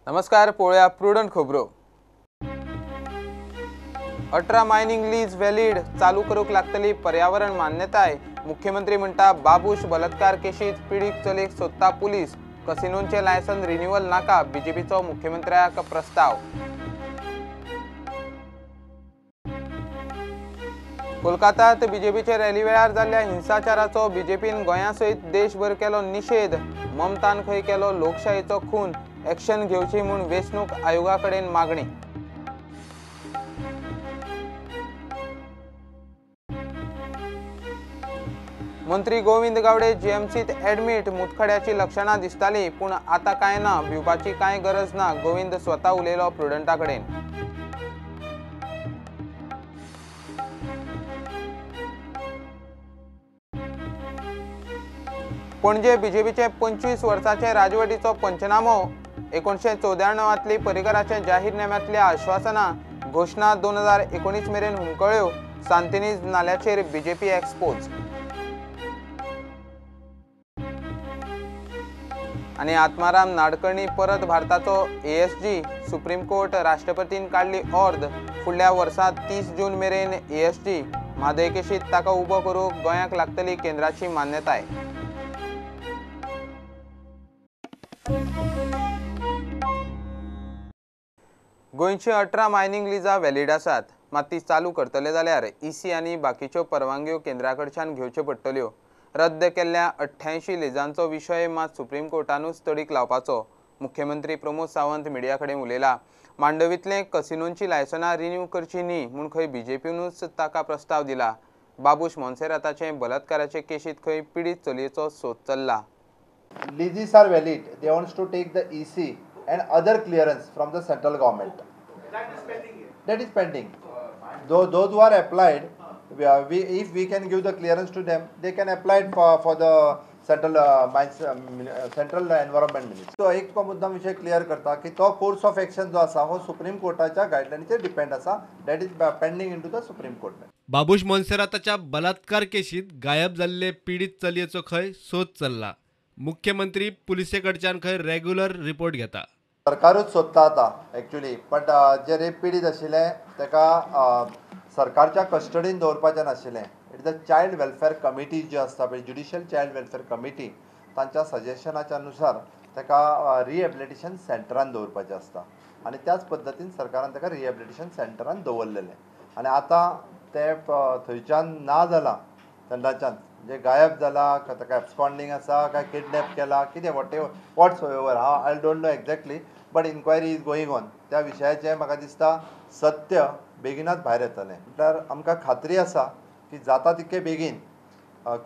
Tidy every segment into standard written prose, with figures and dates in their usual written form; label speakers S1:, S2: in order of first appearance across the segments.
S1: नमस्कार, पळोवया प्रुडंट खबरो. 18 मायनिंग लीज व्हॅलिड, चालू करूंक लागतली पर्यावरण मान्यताय. मुख्यमंत्री म्हणटा बाबूश बलात्कार केशीत पिडीत चलयेक सोदता पुलीस. कसिनोंचे लायसन रिन्युअल नाका, बीजेपीचो मुख्यमंत्र्याक प्रस्ताव. कोलकातात बीजेपीचे रॅली वेळार जाल्ल्या हिंसाचाराचो बीजेपीन गोंया सयत देशभर केलो निशेध. ममतान खंय केलो लोकशायेचो खून, एक्शन घेवची म्हूण वेंचणूक आयोगा कडेन मागणी. मंत्री गोविंद गावडे जीएमसीत ॲडमीट, मुतखड्याची लक्षणां दिसताली पूण आतां कांय ना, भिवपाची कांय गरज ना, गोविंद स्वता उलयलो प्रुडंटा कडेन. पणजे बीजेपीचे 25 वर्सांचे राजवटीचो पंचनामो. 1994 पर्रीकराचे जाहीरनाम्यांतल्या आश्वासनां घोशणा 2019 मेरेन हुमकळ्यो. सांतिनेज नाल्याचेर बीजेपी एक्सपोज. आनी आत्माराम नाडकर्णी परत भारताचो एएसजी. सुप्रीम कोर्ट राष्ट्रपतीन काडली ऑर्द. फुडल्या वर्सा 30 जून मेरेन एएसजी. म्हादय केशीत ताका उबो करूंक गोंयाक लागतली केंद्राची मान्यताय. गोंयची 18 मायनिंग लिजां व्हॅलिड आसात, मात ती चालू करतले जाल्यार ईसी आनी बाकीच्यो परवानग्यो केंद्रा कडच्यान घेवच्यो पडटल्यो. रद्द केल्ल्या 88 लिजांचो विशय मात सुप्रीम कोर्टानूच तडीक लावपाचो. मुख्यमंत्री प्रमोद सावंत मिडिया कडेन उलयला. मांडवींतले कसिनोंची लायसनां रिन्यू करची न्ही म्हूण खंय बीजेपीनूच ताका प्रस्ताव दिला. बाबूश मोन्सेराताचे बलात्काराचे केशीत खंय पिडीत चलयेचो सोद चल्ला.
S2: Leases are valid. They wants to take the EC and other clearance from the central government.
S3: That is pending.
S2: That is pending. Those who are applied, if we can give the clearance to them, they can apply it for the central mines, central environment ministry. So एक तो मुद्दा विषय clear करता की तो course of action जो आसा हो सुप्रीम कोर्टाच्या गायडलायनीचेर डिपेंड आसा. That is pending into the Supreme Court.
S4: Babush मोन्सेराताच्या बलात्कार केशीत गायब जाल्ले पीडित चलयेचो खंय सोद चल्ला. मुख्यमंत्री पुलिसे कडच्यान खंय रेग्युलर रिपोर्ट घेता.
S2: सरकारूच सोदता आतां एक्चुअली, बट जे रेप पिडीत आशिल्लें ताका सरकारच्या कस्टडीन दवरपाचें नाशिल्लें. It is a child welfare committee जी आसता पळय, ज्युडिशियल चायल्ड वेलफेअर कमिटी, तांच्या सजेशनाच्या नुसार ताका रिहेबिलिटेशन सेंटरान दवरपाचें आसता आनी त्याच पद्दतीन सरकारान ताका रिहेबिलिटेशन सेंटरान दवरलेलें. आनी आतां तें थंयच्यान ना जालां, थंडाच्यान म्हणजे गायब जाला, ताका एब्सकॉन्डिंग आसा काय किडनॅप केला कितें, what so ever हांव I don't know exactly, but inquiry is going on. त्या विशयाचें म्हाका दिसता सत्य बेगिनाच भायर येतलें. म्हटल्यार आमकां खात्री आसा की जाता तितके बेगीन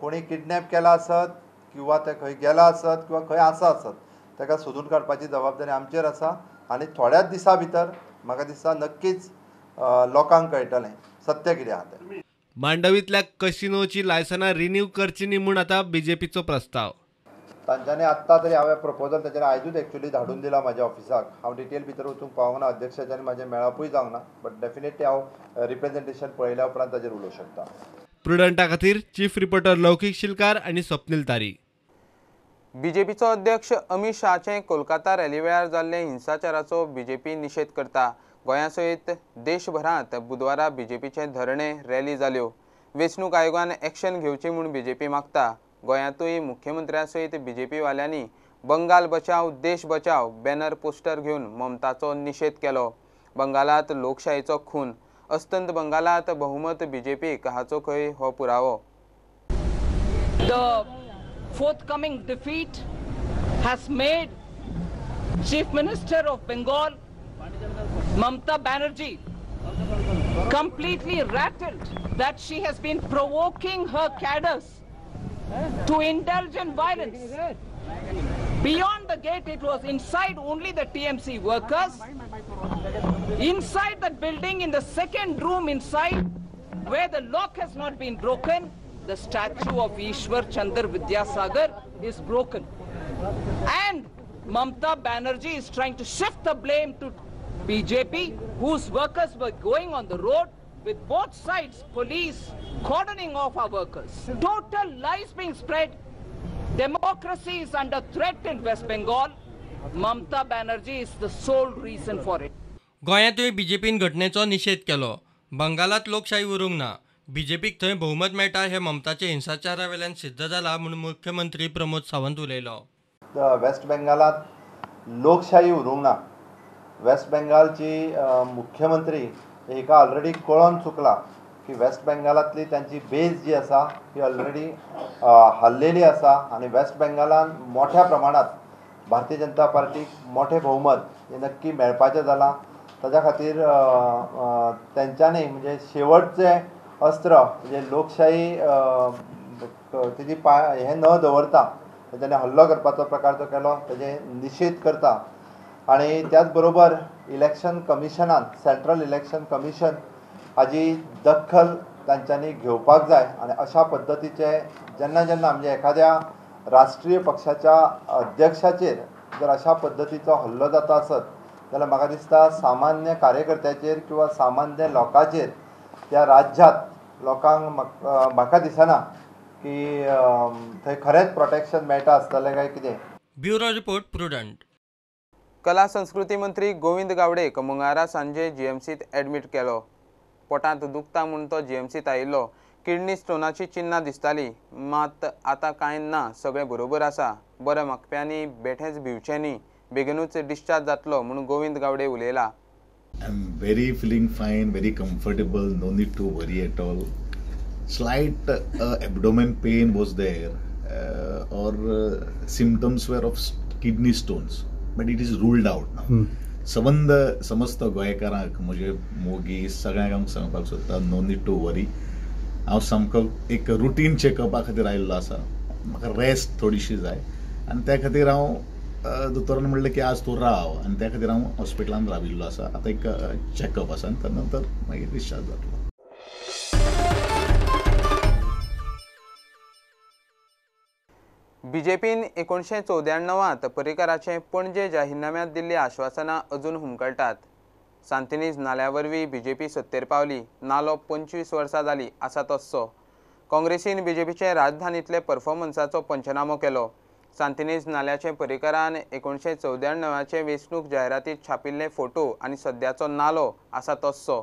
S2: कोणी किडनॅप केला आसत किंवा ते खंय गेला आसत किंवा खंय आसा आसत ताका सोदून काडपाची जबाबदारी आमचेर आसा आनी थोड्याच दिसां भितर म्हाका दिसता नक्कीच लोकांक कळटलें सत्य कितें आहा तें.
S4: मांडवींतल्या कसिनोची लायसनां रिन्यू करची न्ही म्हूण आतां बीजेपीचो प्रस्ताव.
S2: तांच्यांनी आत्तां तरी हांवें प्रपोजल तांच्यांनी आयजूच एक्चुअली धाडून दिला म्हाज्या ऑफिसाक. हांव डिटेल भितर वचूंक पावूंक ना, अध्यक्षाच्यान म्हाजें मेळपूय जावंक ना, बट डेफिनेटली हांव रिप्रेझेंटेशन पळयल्या उपरांत ताजेर उलोवंक शकता.
S4: प्रुडंटा खातीर चीफ रिपोर्टर लौकीक शिलकार आनी स्वप्नील तारी.
S1: बीजेपीचो अध्यक्ष अमित शहाचे कोलकाता रॅली वेळार जाल्ले हिंसाचाराचो बीजेपी निशेध करता. गोंया सयत देशभरांत बुधवारा बीजेपीचे धरणे रॅली जाल्यो. वेंचणूक आयोगान एक्शन घेवची म्हूण बीजेपी मागता. गोंयांतूय मुख्यमंत्र्या सयत बीजेपी वाल्यांनी बंगाल बचाव देश बचाव बॅनर पोस्टर घेवन ममताचो निशेध केलो. बंगालांत लोकशायेचो खून, अस्तंत बंगालांत बहुमत बीजेपीक हाचो खंय हो पुरावो.
S5: The forthcoming defeat has made Chief Minister of Bengal Mamata Banerjee completely rattled that she has been provoking her cadres to indulge in violence. Beyond the gate, it was inside only the TMC workers. Inside that building, in the second room inside, where the lock has not been broken, the statue of Ishwar Chandra Vidyasagar is broken. And Mamata Banerjee is trying to shift the blame to BJP, whose workers were going on the road with both sides, police cordoning off our workers. Total lies being spread. Democracy is under threat in West Bengal. Mamata Banerjee is the sole reason for it.
S3: गोंयांतूय बीजेपीन घटनेचो निशेध केलो. बंगालांत लोकशाही उरूंक ना, बीजेपीक थंय बहुमत मेळटा हें ममताचे हिंसाचारा वेल्यान सिद्ध जाला म्हूण मुख्यमंत्री प्रमोद सावंत उलयलो.
S2: वेस्ट बेंगालांत लोकशाही उरूंक ना. वेस्ट बेंगालची मुख्यमंत्री हिका ऑलरेडी कळोन चुकला की वेस्ट बेंगालांतली तांची बेज जी आसा ही ऑलरेडी हाल्लेली आसा आनी वेस्ट बेंगालान मोठ्या प्रमाणांत भारतीय जनता पार्टीक मोठें बहुमत हें नक्की मेळपाचें जालां. ताज्या खातीर तेंच्यांनी म्हणजे शेवटचें अस्त्र म्हणजे लोकशाही तेजी हें न दवरता तेंच्यांनी हल्लो करपाचो प्रकार जो केलो तेजे निशेध करता. आनी त्याच बरोबर इलेक्शन कमिशनान, सेंट्रल इलेक्शन कमिशन हाजी दखल तांच्यांनी घेवपाक जाय आनी अशा पद्दतीचे जेन्ना जेन्ना म्हणजे एखाद्या राष्ट्रीय पक्षाच्या अध्यक्षाचेर जर अशा पद्दतीचो हल्लो जाता आसत जाल्यार म्हाका दिसता सामान्य कार्यकर्त्याचेर किंवा सामान्य लोकांचेर त्या राज्यांत लोकांक म्हाका दिसना की थंय खरेंच प्रोटेक्शन मेळटा आसतलें काय कितें.
S3: Bureau report, Prudent.
S1: कला संस्कृती मंत्री गोविंद गावडेक मंगळारा सांजे जीएमसीत एडमीट केलो. पोटांत दुखता म्हूण तो जीएमसीत आयिल्लो. किडनी स्टोनाची चिन्नां दिसताली, मात आतां कांय ना, सगळें बरोबर आसा. बरें मागप्यांनी बेठेंच भिवचें न्ही, बेगीनूच डिस्चार्ज जातलो म्हूण Govind Gawade उलयला.
S6: I am very feeling fine, very comfortable, no need to worry at all. Slight abdomen pain was there or symptoms were of kidney stones, but it is ruled out now. संबंद समस्त गोंयकारांक, म्हजे मोगी सगळ्यांक हांव सांगपाक सोदता, नो नीड टू वरी. हांव सामको एक रुटीन चॅकअपा खातीर आयिल्लो आसा. म्हाका रेस्ट थोडीशी जाय आनी त्या खातीर हांव दोतोरान म्हणलें की आज तूं राव आनी त्या खातीर हांव हॉस्पिटलान राविल्लो आसा. आतां एक चॅकअप आसा आनी त्या नंतर मागीर डिस्चार्ज जातलो.
S1: बीजेपीन 1994 पर्रीकाराचें पणजे जाहीरनाम्यांत दिल्ली आश्वासनां अजून हुमकळटात. सांतिनेज नाल्या वरवीं बीजेपी सत्तेर पावली. नालो 25 वर्सां जाली आसा तस्सो. काँग्रेसीन बीजेपीचे राजधानींतले परफॉर्मन्साचो पंचनामो केलो. सांतिनेज नाल्याचे पर्रीकारान 1994 वेंचणूक जायरातींत छापिल्ले फोटो आनी सद्याचो नालो आसा तस्सो.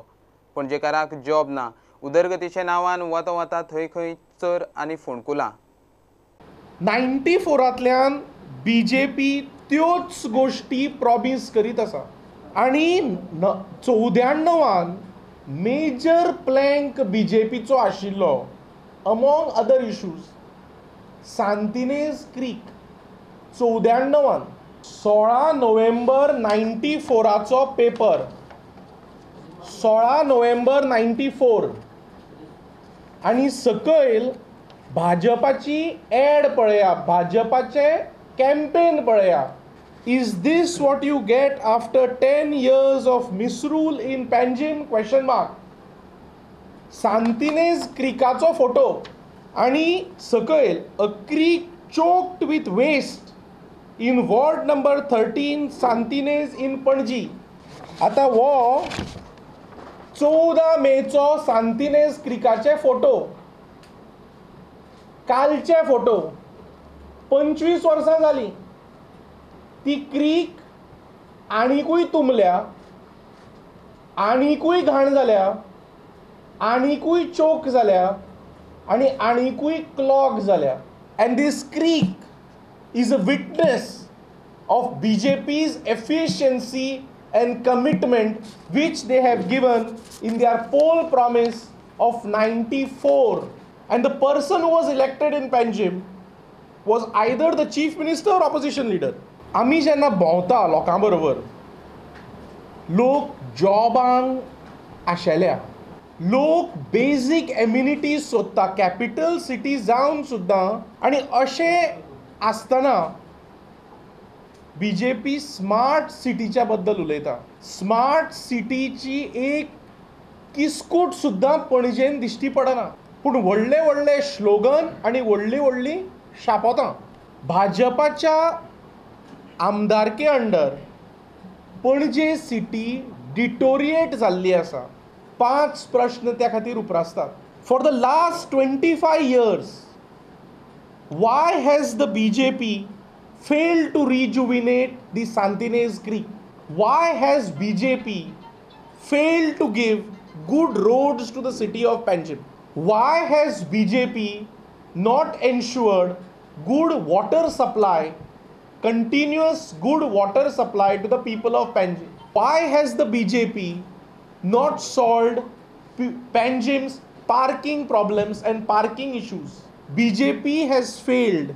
S1: पणजेकाराक जॉब ना, उदरगतीच्या नांवान वता वता थंय खंय चर आनी फोंडकुलां.
S7: 94तल्यान बी जे पी त्योच गोश्टी प्रॉमीस करीत आसा आनी 94 मेजर प्लँक बी जे पीचो आशिल्लो among other issues Santinez creek. 94 16 नोव्हेंबर 94चो पेपर, 16 नोव्हेंबर 94 आनी सकयल भाजपाची एड पळया, भाजपाचे कॅम्पेन पळया. Is this what you get after 10 years of misrule in Panjim? Question mark. Santinez क्रिकाचो photo आनी सकयल a creek choked with waste in ward number 13 Santinez in Panaji. आतां हो 14 मेचो सांतिनेज क्रिकाचे फोटो, कालचे फोटो. 25 वर्सां जालीं ती क्रीक आनिकूय तुंबल्या, आनिकूय घाण जाल्या, आनिकूय चोक जाल्या आनी आनिकूय क्लॉग जाल्या. And this creek is a witness of B J P's efficiency and commitment which they have given in their poll promise of 94. And the person who was elected in Panjim was either the chief minister or opposition leader. आमी जेन्ना भोंवता लोकां बरोबर, लोक जॉबांक आशेल्या, लोक basic amenities सोदता capital city जावन सुद्दां. आनी अशें आसतना बी जे पी स्मार्ट सिटीच्या बद्दल उलयता. स्मार्ट सिटीची एक किस्कूट सुद्दां पणजेन दिश्टी पडना, पूण व्हडले व्हडले स्लोगन आनी व्हडली व्हडली शापोतां. भाजपाच्या आमदारके अंडर पणजे सिटी डिटोरिएट जाल्ली आसा. 5 प्रश्न त्या खातीर उप्रासतात. For the last 25 years why has the B J P failed to rejuvenate the Santinez Creek? Why has BJP failed to give good roads to the city of Panjim? Why has BJP not ensured good water supply, continuous good water supply to the people of Panjim? Why has the BJP not solved Panjim's parking problems and parking issues? BJP has failed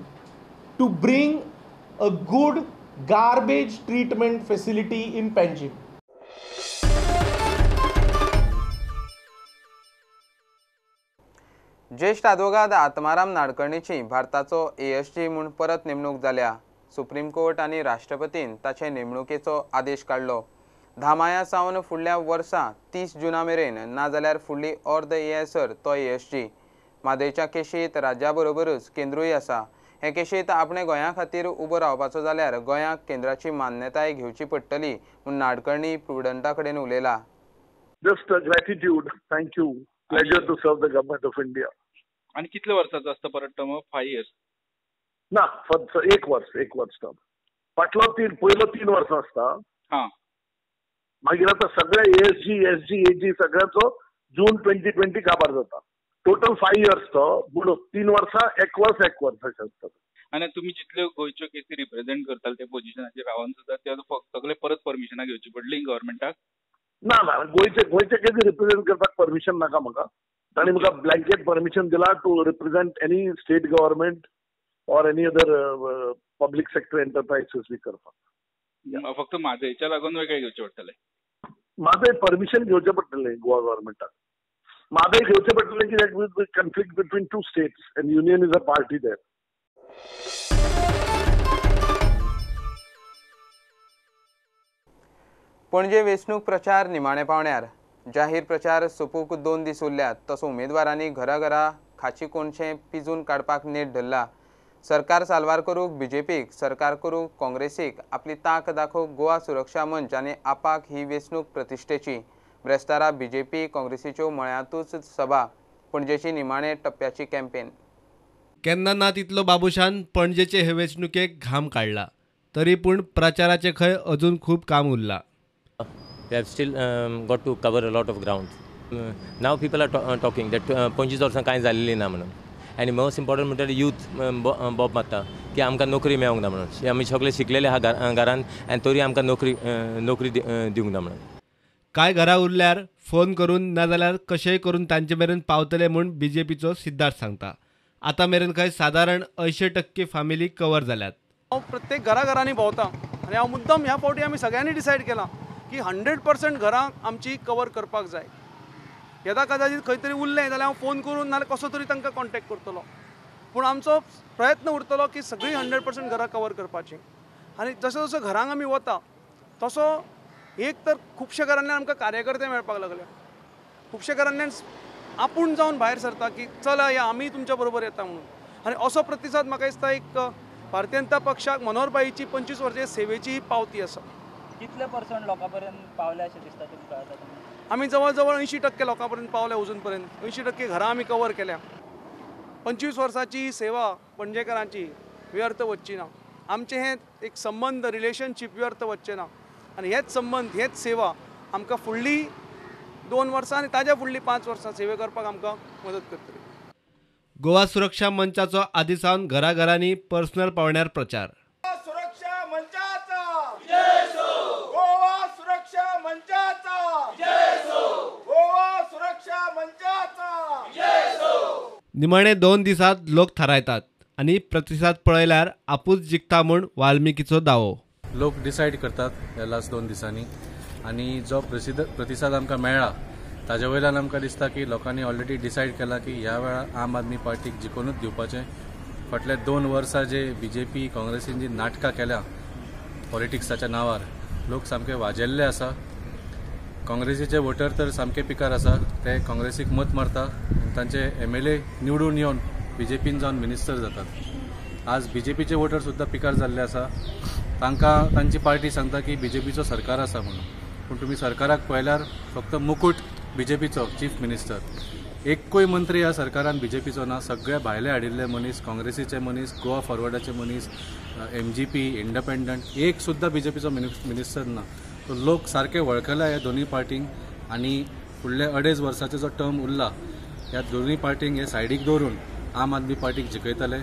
S7: to bring a good garbage treatment facility in Panjim.
S1: ज्येष्ठ आदवोगाद आत्माराम नाडकर्णीची भारताचो ASG म्हूण परत नेमणूक जाल्या. Supreme court आनी राष्ट्रपतीन ताचे नेमणुकेचो आदेश काडलो. 10 माया सावन फुडल्या वर्सा 30 जुना मेरेन नाजाल्यार फुडली अर्द येसर तो ASG. म्हादयच्या केशींत राज्या बरोबरूच केंद्रूय आसा. हे केशींत आपणे गोंया खातीर उबो रावपाचो जाल्यार गोंयाक केंद्राची मान्यताय घेवची पडटली म्हूण नाडकर्णी प्रुडंटा कडेन उलयला.
S8: Just gratitude, thank you, pleasure to serve the government of India.
S9: आणि कितले वर्साचो आसता परत टर्म? 5 इयर्स
S8: ना, एक वर्स, एक वर्स टर्म. फाटलो पयलो 3 वर्सां आसता.
S9: हां,
S8: मागीर आतां सगळे ASG SG AG सगळ्यांचो जून 2020 काबार जाता. टोटल 5 इयर्स तो, पूण 3 वर्सां एक वर्स एक वर्स अशें आसता.
S9: आनी तुमी जितल्यो गोंयच्यो केसी रिप्रेझेंट करताले ते पोजिशनाचेर रावन सुद्दां ते सगळे परत परमिशनां घेवची पडली गव्हर्मेंटाक?
S8: ना ना, गोंयचे केसी रिप्रेझेंट करपाक परमिशन नाका म्हाका. तांणी म्हाका ब्लँकेट परमिशन दिला to represent any state government or any other public sector enterprises बी करपाक.
S9: फक्त म्हादयच्या लागून वेगळें घेवचें पडटलें?
S8: म्हादय परमिशन घेवचें पडटलें गोवा गव्हर्मेंटाक. म्हादय घेवचें पडटलें कित्याक conflict between 2 states and union is a party there.
S1: Panaji वेंचणूक प्रचार निमाणे पावण्यार. जाहीर प्रचार सोंपूंक 2 दीस उरल्यात तसो उमेदवारांनी घराघरा खाची कोनशें पिजून काडपाक नेट धरला. सरकार साल्वार करूंक बीजेपीक, सरकार करूंक काँग्रेसीक आपली तांक दाखोवंक गोवा सुरक्षा मंच आनी आपाक ही वेंचणूक प्रतिश्ठेची. ब्रेस्तारा बीजेपी काँग्रेसीच्यो मळ्यांतूच सभा. पणजेची निमाणे टप्प्याची कॅम्पेन.
S4: केन्ना ना तितलो बाबूशान पणजेचे हे वेंचणुकेक घाम काडला, तरी पूण प्रचाराचे खंय अजून खूब काम उरला.
S10: We have still got to cover a lot of ground. Now people are talking that 25 वर्सां कांय जाल्लें ना म्हणून. आनी मोस्ट इम्पॉर्टंट म्हणटात यूथ बोब मारता की आमकां नोकरी मेळोंक ना म्हणून. आमी सगळे शिकलेले आहा घरान आनी तरी आमकां नोकरी नोकरी दिवंक ना म्हणून.
S4: कांय घरां उरल्यार फोन करून नाजाल्यार कशेंय करून तांचे मेरेन पावतले म्हूण बीजेपीचो सिद्धार्थ सांगता. आतां मेरेन खंय सादारण 80% फामिली कवर जाल्यात.
S11: हांव प्रत्येक घराघरांनी भोंवता आनी हांव मुद्दम ह्या फावटी आमी सगळ्यांनी डिसायड केलां की 100% घरां आमची कवर करपाक जाय. यदा कदाचित खंय तरी उरलें जाल्यार हांव फोन करून नाजाल्यार कसो तरी तांकां कॉन्टेक्ट करतलो, पूण आमचो प्रयत्न उरतलो की सगळीं 100% घरां कवर करपाचीं. आनी जसो जसो घरांक आमी वता तसो एक तर खुबशे घरांतल्यान आमकां कार्यकर्ते मेळपाक लागले, खुबशे घरांतल्यान आपूण जावन भायर सरता की चला या आमी तुमच्या बरोबर येता म्हणून. आनी असो प्रतिसाद म्हाका दिसता एक भारतीय जनता पक्षाक मनोहरभाईची 25 वर्सां सेवेची ही पावती आसा.
S12: कितले पर्संट लोकां पर्यंत पावले अशें दिसता तुमकां आतां?
S11: आमी जवळ जवळ 80% लोकां पर्यंत पावले. अजून पर्यंत 80% घरां आमी कवर केल्या. 25 वर्सांची सेवा पणजेकारांची व्यर्थ वचची ना. आमचें हें एक संबंद, रिलेशनशीप व्यर्थ वचचें ना. आनी हेच संबंद, हेच सेवा आमकां फुडली 2 वर्सां आनी ताज्या फुडली 5 वर्सां सेवा करपाक आमकां मदत करतली.
S4: गोवा सुरक्षा मंचाचो आदी सावन घराघरांनी पर्सनल पावण्यार प्रचार.
S13: सुरक्षा मंचाचा गोवा सुरक्षा मंचाचा गोवा सुरक्षा मंचाचा.
S4: निमाणे 2 दिसात लोक थारायतात आनी प्रतिसाद पळयल्यार आपूच जिखता म्हूण वाल्मिकीचो दावो.
S14: लोक डिसायड करतात ह्या लास्ट 2 दिसांनी आनी जो प्रतिसाद आमकां मेळ्ळा ताजे वयल्यान आमकां दिसता की लोकांनी ऑलरेडी डिसायड केला की ह्या वेळार आम आदमी पार्टीक जिखोनूच दिवपाचें. फाटल्या 2 वर्सां जे बीजेपी काँग्रेसीन जी नाटकां केल्या पॉलिटिक्साच्या नांवार, लोक सामके वाजेल्ले आसा. काँग्रेसीचे वोटर तर सामके पिकार आसा, ते काँग्रेसीक मत मारता आनी तांचे MLA निवडून येवन बीजेपीन जावन मिनिस्टर जातात. आज बीजेपीचे वोटर सुद्दां पिकार जाल्ले आसा. तांकां तांची पार्टी सांगता की बीजेपीचो सरकार आसा म्हणून, पूण तुमी सरकाराक पळयल्यार फक्त मुकूट बीजेपीचो चीफ मिनिस्टर, एकूय मंत्री ह्या सरकारान बीजेपीचो ना, सगळे भायले हाडिल्ले मनीस, काँग्रेसीचे मनीस, गोवा फॉरवर्डाचे मनीस, एमजीपी, इंडिपेंडंट, एक सुद्दां बीजेपीचो मिनिस्टर ना. सो लोक सारके वळखला ह्या दोनूय पार्टींक आनी फुडले 2.5 वर्साचो जो टर्म उरला ह्या दोनूय पार्टींक हे सायडीक दवरून आम आदमी पार्टीक जिखयतले.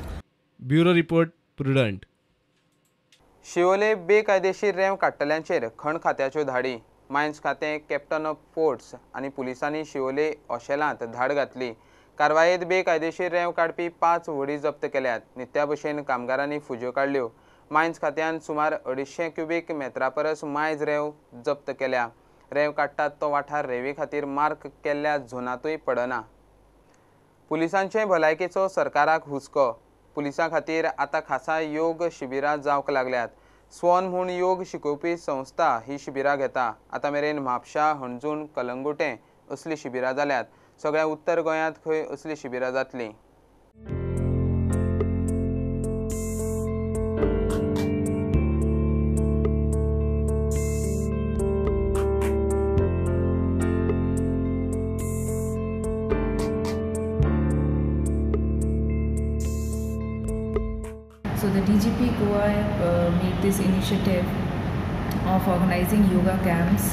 S4: Bureau report, Prudent.
S1: Siolim बेकायदेशीर रेंव काडटल्यांचेर खण खात्याच्यो धाडी. मायन्स खातें, कॅप्टन ऑफ पोर्ट्स आनी पुलिसांनी शिवोले ओशेलांत धाड घातली. कारवायेंत बेकायदेशीर रेंव काडपी 5 व्हडी जप्त केल्यात. नित्या भशेन कामगारांनी फुज्यो काडल्यो. मायन्स खात्यान सुमार 250 क्युबीक मेत्रा परस मायज रेंव जप्त केल्या. रेंव काडटात तो वाठार रेंवे खातीर मार्क केल्ल्या झोनांतूय पडना. पुलिसांचे भलायकेचो सरकाराक हुस्को. पुलिसां खातीर आतां खासा योग शिबिरां जावंक लागल्यात. स्वॉन म्हूण योग शिकोवपी संस्था ही शिबिरां घेता. आतां मेरेन म्हापशा, हणजूण, कलंगुटे असलीं शिबिरां जाल्यात. सगळ्या उत्तर गोंयांत खंय असलीं शिबिरां जातलीं.
S15: So the DGP Goa made this initiative of organizing yoga camps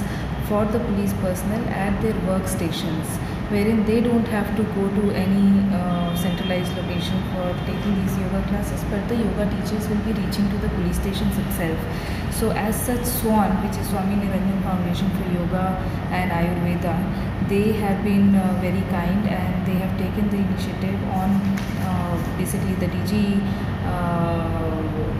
S15: for the police personnel at their workstations, wherein they don't have to go to any centralized location for taking these yoga classes, but the yoga teachers will be reaching to the police stations itself. So as such, SWAN, which is Swami Niranjan Foundation for Yoga and Ayurveda, they have been very kind and they have taken the initiative on basically the DG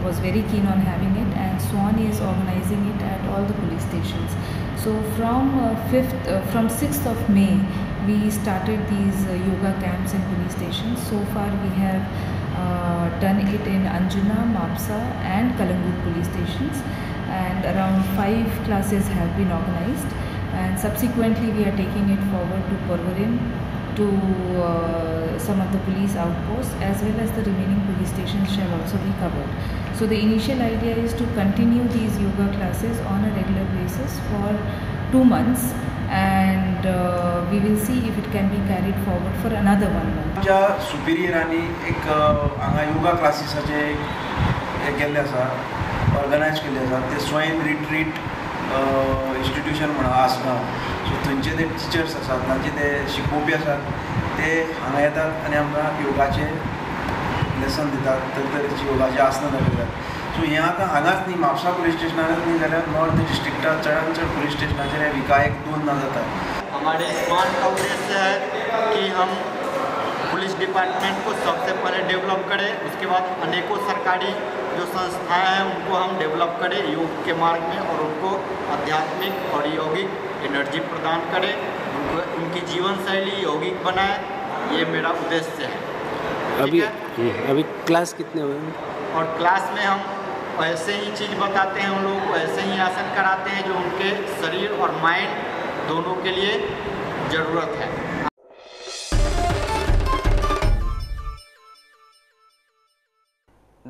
S15: was very keen on having it, and SWAN is organizing it at all the police stations. So from 6th of May, we started these yoga camps in police stations. So far we have done it in Anjuna, Mapsa and Kalangut police stations, and around 5 classes have been organized, and subsequently we are taking it forward to Porvorim, to some of the police outposts, as well as the remaining police stations shall also be covered. So the initial idea is to continue these yoga classes on a regular basis for 2 months, and we will see if it can be carried forward for another 1 month.
S16: आमच्या सुपिरियरांनी एक हांगा योगा क्लासीसाचे हे केल्ले आसा, organise केल्ले आसा. ते स्वयं रिट्रीट इन्स्टिट्यूशन म्हणून आसगांव, सो थंयचे ते टिचर्स आसात, तांचे ते शिकोवपी आसात, ते हांगा येतात आनी आमकां योगाचे लेसन दितात, तरेतरेची योगाची आसनां दाखयतात. सो हें आतां हांगाच न्ही, म्हापसा पुलीस स्टेशनारच न्ही जाल्यार नॉर्थ डिस्ट्रिक्टात चडान चड पुलीस स्टेशनाचेर हे विका 1-2 ना जाता.
S17: हमारे स्वान का उद्देश्य है कि हम पुलिस डिपार्टमेंट को सबसे पहले डेवलप करें, उसके बाद अनेकों सरकारी जो संस्थाएं हैं उनको हम डेवलप करें योग के मार्ग में, और उनको आध्यात्मिक और यौगिक एनर्जी प्रदान करें, उनको उनकी जीवन शैली यौगिक बनाए, ये मेरा उद्देश्य है।
S18: अभी अभी क्लास कितने हुए?
S17: और क्लास में हम ऐसे ही चीज़ बताते हैं उन लोगों को, ऐसे ही आसन कराते हैं जो उनके शरीर और माइंड दोनों के लिए ज़रूरत है।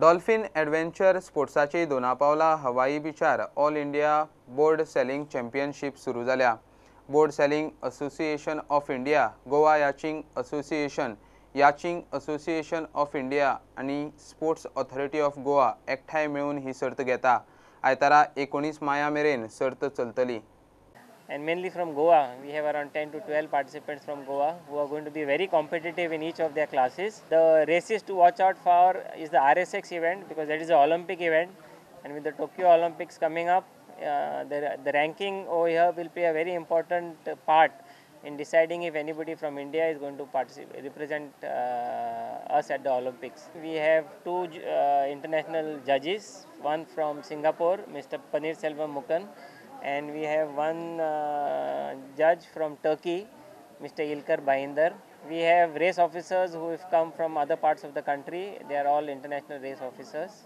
S1: डॉल्फिन एडवेंचर स्पोर्ट्साची दोनापावला हवाई बिचार all India board sailing championship सुरू जाल्या. Board sailing association of India, Goa yachting association, yachting association of India आनी स्पोर्ट्स ऑथॉरिटी ऑफ गोवा एकठांय मेळून ही सर्त घेता. आयतारा 19 माया मेरेन सर्त चलतली.
S19: And mainly from Goa, we have around 10 to 12 participants from Goa who are going to be very competitive in each of their classes. The races to watch out for is the RSX event, because that is an Olympic event, and with the Tokyo Olympics coming up, the ranking over here will play a very important part in deciding if anybody from India is going to participate, represent us at the Olympics. We have 2 international judges, one from Singapore, Mr. Paneer Selvam Mukan, and we have one judge from Turkey, Mr. Ilker Bahinder. We have race officers who have come from other parts of the country. They are all international race officers.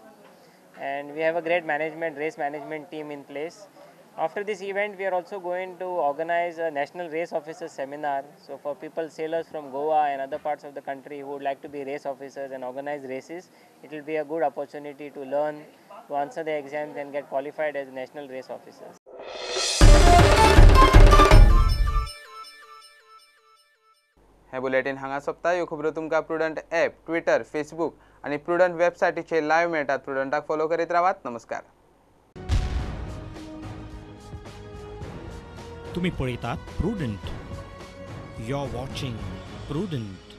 S19: And we have a great management, race management team in place. After this event, we are also going to organize a national race officers seminar. So for people, sailors from Goa and other parts of the country who would like to be race officers and organize races, it will be a good opportunity to learn, to answer the exams and get qualified as national race officers.
S1: हें bulletin हांगा सोंपता. ह्यो खबरो तुमकां prudent app, Twitter, Facebook आनी prudent वेबसायटीचेर live मेळटात. प्रुडंटाक follow करीत रावात. नमस्कार.
S20: तुम्ही पळयतात Prudent. You are watching Prudent.